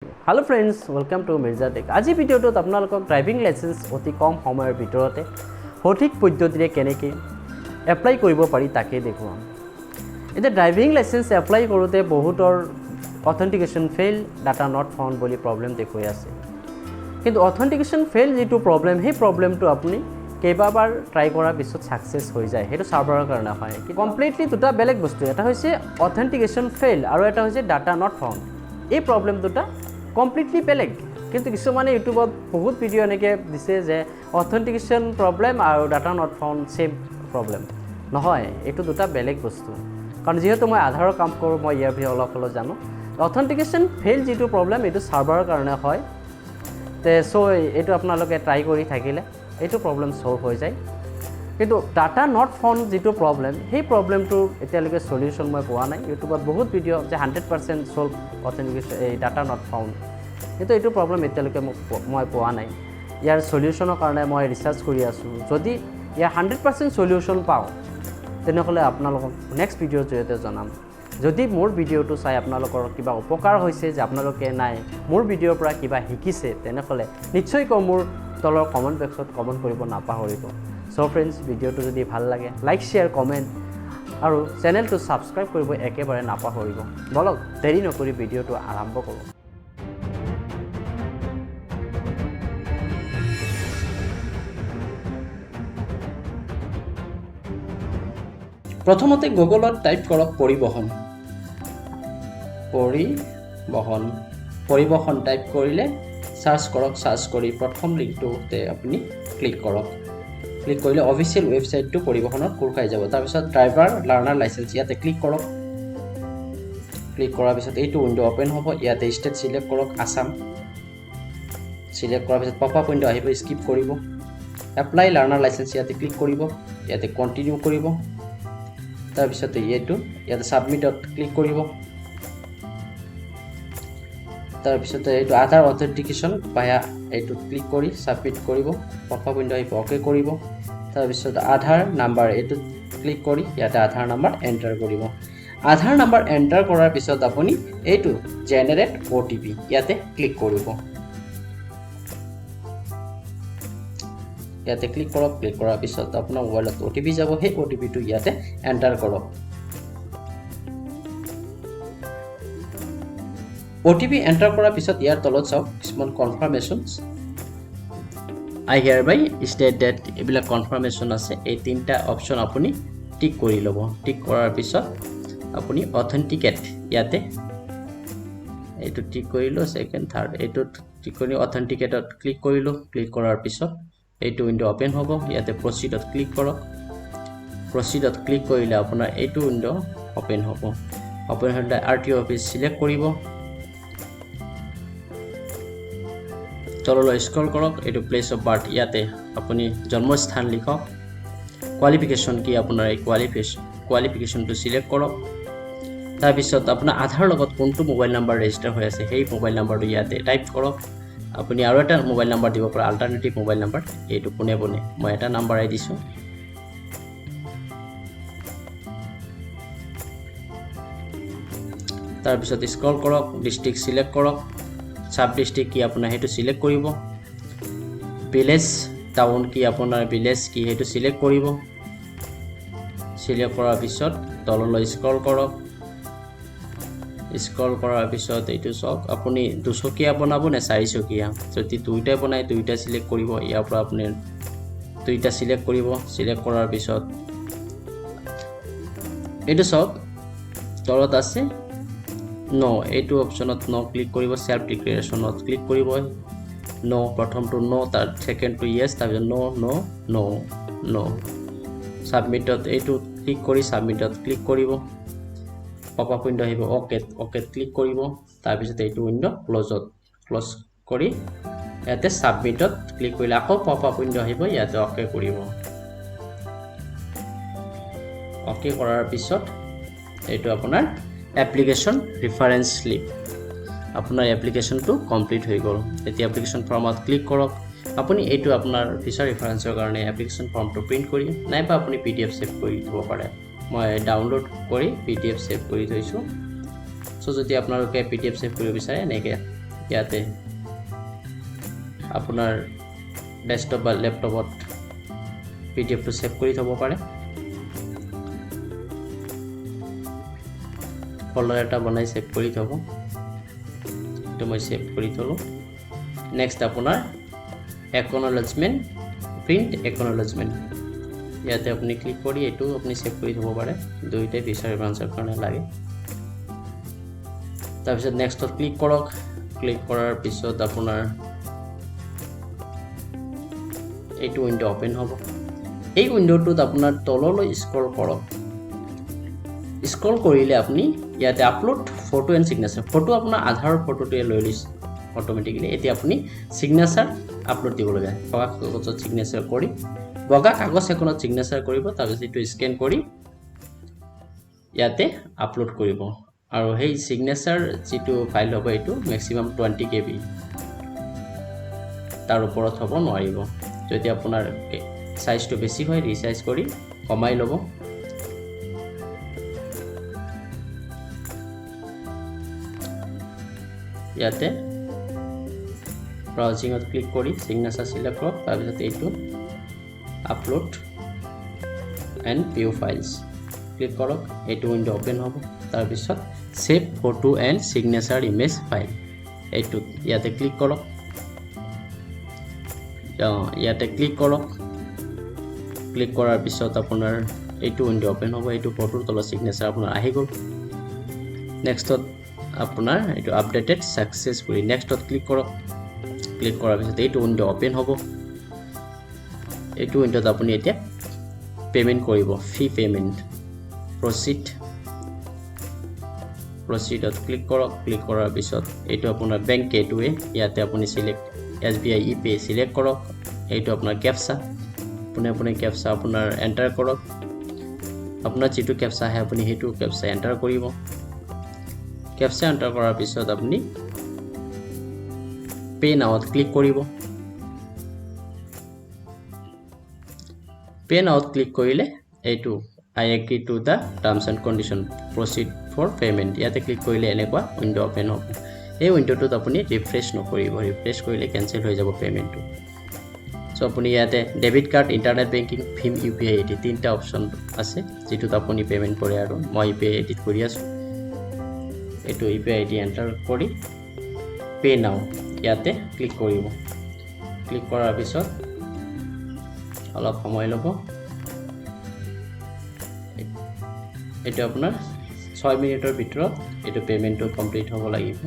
Hello friends, welcome to Mirza Tech. আজিৰ ভিডিঅ'টোত আপোনালোকক ড্ৰাইভিং লাইচেঞ্চ অতি কম সময়ৰ ভিতৰতে সঠিক পদ্ধতিৰে কেনেকৈ এপ্লাই কৰিব পাৰি তাকে দেখুৱাম। এতিয়া ড্ৰাইভিং লাইচেঞ্চ এপ্লাই কৰোঁতে বহুতৰ authentication fail, data not found বুলি প্ৰব্লেম দেখুৱাই আছে। কিন্তু অথেণ্টিকেশ্যন ফেইল যিটো প্ৰব্লেম, সেই প্ৰব্লেমটো আপুনি কেইবাবাৰ ট্ৰাই কৰাৰ পিছত ছাকচেছ হৈ যায়। সেইটো চাৰ্ভাৰৰ কাৰণে হয়। কমপ্লিটলি দুটা বেলেগ বস্তু, এটা হৈছে অথেণ্টিকেশ্যন ফেইল আৰু এটা হৈছে ডাটা not found. এই প্ৰব্লেম দুটা কমপ্লিটলি বেলেগ। কিন্তু কিছুমানে ইউটিউবত বহুত ভিডিঅ' এনেকৈ দিছে যে অথেণ্টিকেশ্যন প্ৰব্লেম আৰু data not found same problem. নহয়, এইটো দুটা বেলেগ বস্তু। কাৰণ যিহেতু মই আধাৰৰ কাম কৰোঁ, মই ইয়াৰ বিষয়ে অলপ অলপ জানো। অথেণ্টিকেশ্যন ফেইল যিটো প্ৰব্লেম, এইটো চাৰ্ভাৰৰ কাৰণে হয়। তে চ' এইটো আপোনালোকে ট্ৰাই কৰি থাকিলে এইটো প্ৰব্লেম ছল্ভ হৈ যায়। কিন্তু ডাটা not found যিটো প্ৰব্লেম, সেই প্ৰব্লেমটো এতিয়ালৈকে চলিউশ্যন মই পোৱা নাই। ইউটিউবত বহুত ভিডিঅ' যে 100% ছল্ভ অথেণ্টিকেশ্যন এই ডাটা not found, কিন্তু এইটো প্ৰব্লেম এতিয়ালৈকে মোক মই পোৱা নাই। ইয়াৰ চলিউশ্যনৰ কাৰণে মই ৰিচাৰ্চ কৰি আছোঁ। যদি ইয়াৰ 100% চলিউশ্যন পাওঁ, তেনেহ'লে আপোনালোকক নেক্সট ভিডিঅ'ৰ জৰিয়তে জনাম। যদি মোৰ ভিডিঅ'টো চাই আপোনালোকৰ কিবা উপকাৰ হৈছে, যে আপোনালোকে নাই মোৰ ভিডিঅ'ৰ পৰা কিবা শিকিছে, তেনেহ'লে নিশ্চয়কৈ মোৰ তলৰ কমেণ্ট বক্সত কমেণ্ট কৰিব নাপাহৰিব। চ' ফ্ৰেণ্ডছ, ভিডিঅ'টো যদি ভাল লাগে, লাইক, শ্বেয়াৰ, কমেণ্ট আৰু চেনেলটো ছাবস্ক্ৰাইব কৰিব একেবাৰে নাপাহৰিব। ব'লক, দেৰি নকৰি ভিডিঅ'টো আৰম্ভ কৰোঁ। প্ৰথমতে গুগলত টাইপ কৰক পৰিবহণ। পৰিবহণ, পৰিবহণ টাইপ কৰিলে চাৰ্চ কৰক। চাৰ্চ কৰি প্ৰথম লিংকটোতে আপুনি ক্লিক কৰক। ক্লিক কৰিলে অফিচিয়েল ৱেবছাইটটো পৰিবহণত খোল খাই যাব। তাৰপিছত ড্ৰাইভাৰ লাৰ্ণাৰ লাইচেঞ্চ, ইয়াতে ক্লিক কৰক। ক্লিক কৰাৰ পিছত এইটো উইণ্ড' অ'পেন হ'ব। ইয়াতে ষ্টেট চিলেক্ট কৰক, আছাম। চিলেক্ট কৰাৰ পিছত পপ আপ উইণ্ড' আহিব, স্কিপ কৰিব। এপ্লাই লাৰ্ণাৰ লাইচেঞ্চ, ইয়াতে ক্লিক কৰিব। ইয়াতে কণ্টিনিউ কৰিব। তাৰপিছতে এইটো ইয়াতে ছাবমিটত ক্লিক কৰিব। তাৰপিছতে এইটো আধাৰ অথেণ্টিকেশ্যন ভায়া, এইটোত ক্লিক কৰি ছাবমিট কৰিব। পপ আপ উইণ্ড' আহিব, অ'কে কৰিব। তাৰপিছত আধাৰ নাম্বাৰ, এইটোত ক্লিক কৰি ইয়াতে আধাৰ নাম্বাৰ এণ্টাৰ কৰিব। আধাৰ নাম্বাৰ এণ্টাৰ কৰাৰ পিছত আপুনি এইটো জেনেৰেট অ'টিপি, ইয়াতে ক্লিক কৰিব। ইয়াতে ক্লিক কৰক। ক্লিক কৰাৰ পিছত আপোনাৰ মোবাইলত অ'টিপি যাব। সেই অ'টিপিটো ইয়াতে এণ্টাৰ কৰক। অ'টিপি এণ্টাৰ কৰাৰ পিছত ইয়াৰ তলত চাওক কিছুমান কনফাৰ্মেশ্যনছ, "I hereby state that", এইবিলাক কনফাৰ্মেশ্যন আছে। এই তিনিটা অপশ্যন আপুনি টিক কৰি ল'ব। টিক কৰাৰ পিছত আপুনি অথেণ্টিকেট, ইয়াতে এইটো টিক কৰিলোঁ, ছেকেণ্ড, থাৰ্ড, এইটোত টিক কৰি অথেণ্টিকেটত ক্লিক কৰিলোঁ। ক্লিক কৰাৰ পিছত এইটো উইণ্ড' অ'পেন হ'ব। ইয়াতে প্ৰচিডত ক্লিক কৰক। প্ৰচিডত ক্লিক কৰিলে আপোনাৰ এইটো উইণ্ড' অ'পেন হ'ব। অ'পেন হ'লে আৰটিঅ' অফিচ চিলেক্ট কৰিব। তললৈ স্ক্ৰল কৰক। এইটো প্লেচ অফ বাৰ্থ, ইয়াতে আপুনি জন্মস্থান লিখক। কোৱালিফিকেশ্যন কি আপোনাৰ, এই কোৱালিফিকেশ্যনটো চিলেক্ট কৰক। তাৰপিছত আপোনাৰ আধাৰ লগত কোনটো মোবাইল নাম্বাৰ ৰেজিষ্টাৰ হৈ আছে, সেই মোবাইল নাম্বাৰটো ইয়াতে টাইপ কৰক। আপুনি আৰু এটা মোবাইল নাম্বাৰ দিব পাৰে, আল্টাৰনেটিভ মোবাইল নাম্বাৰ। এইটো পোনে পোনে মই এটা নাম্বাৰে দিছোঁ। তাৰপিছত স্ক্ৰল কৰক, ডিষ্ট্ৰিক্ট চিলেক্ট কৰক। চাব ডিষ্ট্ৰিক্ট কি আপোনাৰ, সেইটো চিলেক্ট কৰিব। ভিলেজ, টাউন কি আপোনাৰ, ভিলেজ কি, সেইটো চিলেক্ট কৰিব। চিলেক্ট কৰাৰ পিছত তললৈ স্ক্ৰল কৰক। স্ক্ৰল কৰাৰ পিছত এইটো চাওক, আপুনি দুচকীয়া বনাব নে চাৰিচকীয়া? যদি দুয়োটাই বনায়, দুয়োটা চিলেক্ট কৰিব। ইয়াৰ পৰা আপুনি দুইটা চিলেক্ট কৰিব। চিলেক্ট কৰাৰ পিছত এইটো চাওক, তলত আছে ন, এইটো অপশ্যনত ন ক্লিক কৰিব। চেল্ফ ডিক্লেৰেশ্যনত ক্লিক কৰিব। ন, প্ৰথমটো ন, তাৰ ছেকেণ্ডটো য়েছ, তাৰপিছত ন, ন, ন, ন। ছাবমিটত এইটো ক্লিক কৰি ছাবমিটত ক্লিক কৰিব। পপ আপ উইণ্ড' আহিব, অ'কেত অ'কেত ক্লিক কৰিব। তাৰপিছত এইটো উইণ্ড' ক্ল'জ কৰি ইয়াতে ছাবমিটত ক্লিক কৰিলে আকৌ পপ আপ উইণ্ড' আহিব। ইয়াতে অ'কে কৰিব। অ'কে কৰাৰ পিছত এইটো আপোনাৰ এপ্লিকেশ্যন ৰিফাৰেঞ্চ শ্লিপ, আপোনাৰ এপ্লিকেশ্যনটো কমপ্লিট হৈ গ'ল। এতিয়া এপ্লিকেশ্যন ফৰ্মত ক্লিক কৰক। আপুনি এইটো আপোনাৰ ফিউচাৰ ৰিফাৰেঞ্চৰ কাৰণে এপ্লিকেশ্যন ফৰ্মটো প্ৰিণ্ট কৰি নাইবা আপুনি পিডিএফ ছেভ কৰি থ'ব পাৰে। মই ডাউনলোড কৰি পিডিএফ ছেভ কৰি থৈছোঁ। চ' যদি আপোনালোকে পিডিএফ ছেভ কৰিব বিচাৰে, এনেকৈ ইয়াতে আপোনাৰ ডেস্কটপ বা লেপটপত পিডিএফটো ছেভ কৰি থ'ব পাৰে। ফল্ডাৰ এটা বনাই ছেভ কৰি থ'ব। এইটো মই ছেভ কৰি থ'লোঁ। নেক্সট আপোনাৰ একনলেজমেণ্ট, প্ৰিণ্ট একনলেজমেণ্ট, ইয়াতে আপুনি ক্লিক কৰি এইটো আপুনি ছেভ কৰি থ'ব পাৰে। দুয়োটাই ফিউচাৰ ৰেফাৰেঞ্চৰ কাৰণে লাগে। তাৰপিছত নেক্সটত ক্লিক কৰক। ক্লিক কৰাৰ পিছত আপোনাৰ এইটো উইণ্ড' অ'পেন হ'ব। এই উইণ্ড'টোত আপোনাৰ তললৈ স্ক্ৰল কৰক। স্ক্ৰল কৰিলে আপুনি ইয়াতে upload photo and signature. Photo আপোনাৰ আধাৰৰ ফটোটোৱে লৈ লৈছে অট'মেটিকেলি। এতিয়া আপুনি ছিগনেচাৰ আপলোড দিব লগা, বগা কাগজত ছিগনেচাৰ কৰি, বগা কাগজ এখনত ছিগনেচাৰ কৰিব। তাৰপিছত এইটো স্কেন কৰি ইয়াতে আপলোড কৰিব আৰু সেই ছিগনেচাৰ যিটো ফাইল হ'ব, এইটো মেক্সিমাম 20 কেবি, তাৰ ওপৰত হ'ব নোৱাৰিব। যদি আপোনাৰ চাইজটো বেছি হয়, ৰিচাইজ কৰি কমাই ল'ব। ইয়াতে ব্ৰাউজিঙত ক্লিক কৰি ছিগনেচাৰ চিলেক্ট কৰক। তাৰপিছত এইটো upload and view files click কৰক। এইটো উইণ্ড' অ'পেন হ'ব। তাৰপিছত save photo and signature image file, এইটোত ইয়াতে ক্লিক কৰক। অঁ, ইয়াতে ক্লিক কৰক। ক্লিক কৰাৰ পিছত আপোনাৰ এইটো উইণ্ড' অ'পেন হ'ব। এইটো ফটোৰ তলত ছিগনেচাৰ আপোনাৰ আহি গ'ল। নেক্সটত আপোনাৰ এইটো আপডেটেড ছাকচেছফুলি, নেক্সটত ক্লিক কৰক। ক্লিক কৰাৰ পিছত এইটো উইণ্ড' অ'পেন হ'ব। এইটো উইণ্ড'ত আপুনি এতিয়া পে'মেণ্ট কৰিব, ফি পে'মেণ্ট। প্ৰচিড, প্ৰচিডত ক্লিক কৰক। ক্লিক কৰাৰ পিছত এইটো আপোনাৰ বেংক গেটৱে, ইয়াতে আপুনি চিলেক্ট এছবিআই ই পে' চিলেক্ট কৰক। এইটো আপোনাৰ কেপচা, আপুনি কেপচা আপোনাৰ এণ্টাৰ কৰক। আপোনাৰ যিটো কেপচা আহে, আপুনি সেইটো কেপচা এণ্টাৰ কৰিব। কেপচা এণ্টাৰ কৰাৰ পিছত আপুনি পে' নাওত ক্লিক কৰিব। পে' নাওত ক্লিক কৰিলে এইটো "I agree to the terms and condition, proceed for payment", ইয়াতে ক্লিক কৰিলে এনেকুৱা উইণ্ড' অ'পেন হ'ব। এই উইণ্ড'টোত আপুনি ৰিফ্ৰেছ নকৰিব, ৰিফ্ৰেছ কৰিলে কেঞ্চেল হৈ যাব পে'মেণ্টটো। চ' আপুনি ইয়াতে debit card, internet banking, ভীম ইউপিআই আইডি, তিনিটা অপশ্যন আছে যিটোত আপুনি পে'মেণ্ট কৰে। আৰু মই ইউপিআই আইডিত কৰি আছোঁ। এইটো ইউপিআই আইডি এণ্টাৰ কৰি পে' নাও ইয়াতে ক্লিক কৰিব। ক্লিক কৰাৰ পিছত অলপ সময় ল'ব। এইটো আপোনাৰ 6 মিনিটৰ ভিতৰত এইটো পে'মেণ্টটো কমপ্লিট হ'ব লাগিব।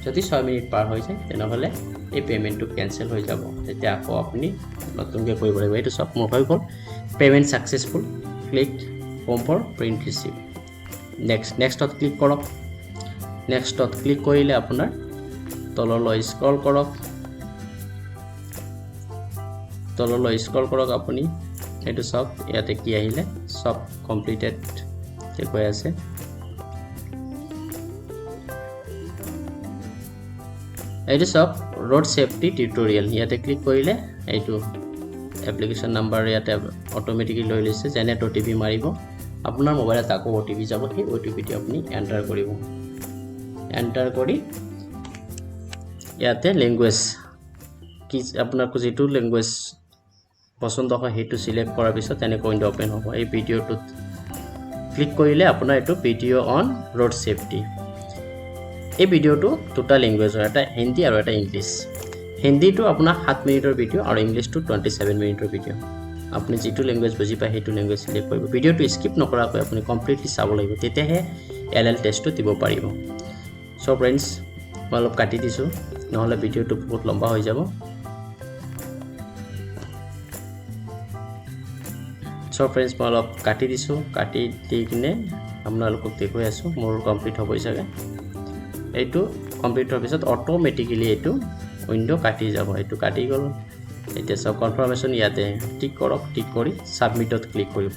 যদি 6 মিনিট পাৰ হৈ যায়, তেনেহ'লে এই পে'মেণ্টটো কেঞ্চেল হৈ যাব। তেতিয়া আকৌ আপুনি নতুনকৈ কৰিব লাগিব। এইটো চব মোৰ হৈ গ'ল, payment successful. Click home for print receipt. Next, নেক্সটত click কৰক। নেক্সটত ক্লিক কৰিলে আপোনাৰ তললৈ স্ক্ৰল কৰক। তললৈ স্ক্ৰল কৰক আপুনি। এইটো চাওক, ইয়াতে কি আহিলে, চব কমপ্লিটেড দেখুৱাই আছে। এইটো চাওক, ৰোড ছেফটি টিউটৰিয়েল, ইয়াতে ক্লিক কৰিলে এইটো এপ্লিকেশ্যন নাম্বাৰ ইয়াতে অট'মেটিকেলি লৈ লৈছে। জেনেৰেট অ'টিপি মাৰিব, আপোনাৰ মোবাইলত আকৌ অ'টিপি যাব। সেই অ'টিপিটো আপুনি এণ্টাৰ কৰিব। এণ্টাৰ কৰি ইয়াতে লেংগুৱেজ কি, আপোনাক যিটো লেংগুৱেজ পচন্দ হয়, সেইটো চিলেক্ট কৰাৰ পিছত তেনেকৈ উইণ্ড' অ'পেন হ'ব। এই ভিডিঅ'টোত ক্লিক কৰিলে আপোনাৰ এইটো ভিডিঅ' অন ৰোড ছেফটি। এই ভিডিঅ'টো দুটা লেংগুৱেজৰ, এটা হিন্দী আৰু এটা ইংলিছ। হিন্দীটো আপোনাৰ 7 মিনিটৰ ভিডিঅ' আৰু ইংলিছটো 27 মিনিটৰ ভিডিঅ'। আপুনি যিটো লেংগুৱেজ বুজি পায়, সেইটো লেংগুৱেজ চিলেক্ট কৰিব। ভিডিঅ'টো স্কিপ নকৰাকৈ আপুনি কমপ্লিটলি চাব লাগিব, তেতিয়াহে এলএল টেষ্টটো দিব পাৰিব। চ' ফ্ৰেণ্ডছ, মই অলপ কাটি দিছোঁ, নহ'লে ভিডিঅ'টো বহুত লম্বা হৈ যাব। চ' ফ্ৰেণ্ডছ, মই অলপ কাটি দিছোঁ। কাটি দি কিনে আপোনালোকক দেখুৱাই আছোঁ। মোৰ কমপ্লিট হ'বই চাগে। এইটো কমপ্লিট হোৱাৰ পিছত অট'মেটিকেলি এইটো উইণ্ড' কাটি যাব। এইটো কাটি গ'ল। এতিয়া চাওক, কনফাৰ্মেশ্যন ইয়াতে টিক কৰক। টিক কৰি ছাবমিটত ক্লিক কৰিব।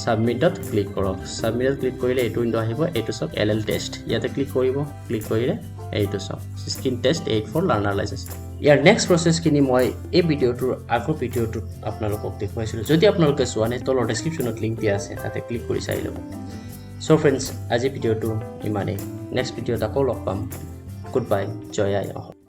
ছাবমিটত ক্লিক কৰক। ছাবমিটত ক্লিক কৰিলে এইটো উইণ্ড' আহিব। এইটো চাওক, এলএল টেষ্ট, ইয়াতে ক্লিক কৰিব। ক্লিক কৰিলে এইটো চাওক, screen test 8 for learner licence। ইয়াৰ নেক্সট প্ৰচেছখিনি মই এই ভিডিঅ'টোৰ আগৰ ভিডিঅ'টোত আপোনালোকক দেখুৱাইছিলোঁ। যদি আপোনালোকে চোৱা নাই, তলৰ ডেছক্ৰিপশ্যনত লিংক দিয়া আছে, তাতে ক্লিক কৰি চাই ল'ব। চ' ফ্ৰেণ্ডছ, আজি ভিডিঅ'টো ইমানেই। নেক্সট ভিডিঅ'ত আকৌ লগ পাম। Good bye. Joy I Assam.